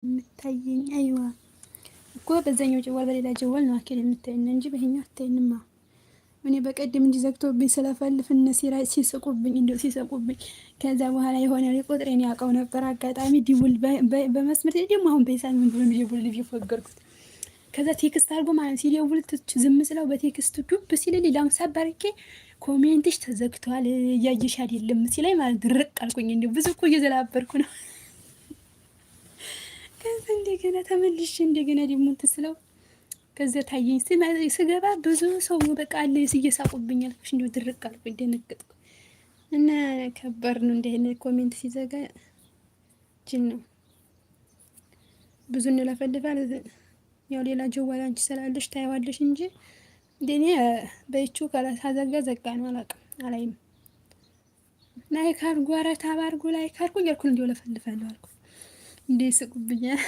የምታየኝ አይዋ እኮ በዛኛው جوال በሌላ جوال ነው አኬል የምታየኝ እንጂ በይሄኛው አታየኝማ። እኔ በቀደም እንጂ ዘግቶብኝ ስለፈልፍ እነ ሲስቁብኝ እንደው ሲስቁብኝ። ከዛ በኋላ የሆነ ቁጥሬን ያውቀው ነበር አጋጣሚ ዲቡል በመስመር ደግሞ አሁን በሂሳብ ምን ብሎ ዲቡል እየፎገርኩት ከዛ text አድርጎ ማለት ሲደውል ዝም ስለው በ text ዱብ ሲልልኝ ላምሳ ባርኬ comment ሽ ተዘግቷል እያየሽ አይደለም ሲለኝ ማለት ድርቅ አልኩኝ። እንደው ብዙ እኮ እየዘላበርኩ ነው። ከዛ እንደገና ተመልሼ እንደገና ደግሞ እንትን ስለው ከዛ ታየኝ። ስገባ ብዙ ሰው በቃ አለ እየሳቁብኝ አልኩሽ። እንዲሁ ድርቅ አልኩኝ፣ ደነገጥኩ። እና ከባድ ነው እንዲህ አይነት comment ሲዘጋ ጅን ነው። ብዙ እንለፈልፋል። ያው ሌላ جوال አንቺ ስላለሽ ታየዋለሽ እንጂ እንደኔ በይቹ ካላዘጋ ዘጋ ነው። አላውቅም፣ አላይም። like አድርጉ፣ ኧረ tap አድርጉ፣ like አድርጉ እያልኩ እንዲሁ ለፈልፋለሁ አልኩ። እንዴ ይስቁብኛል።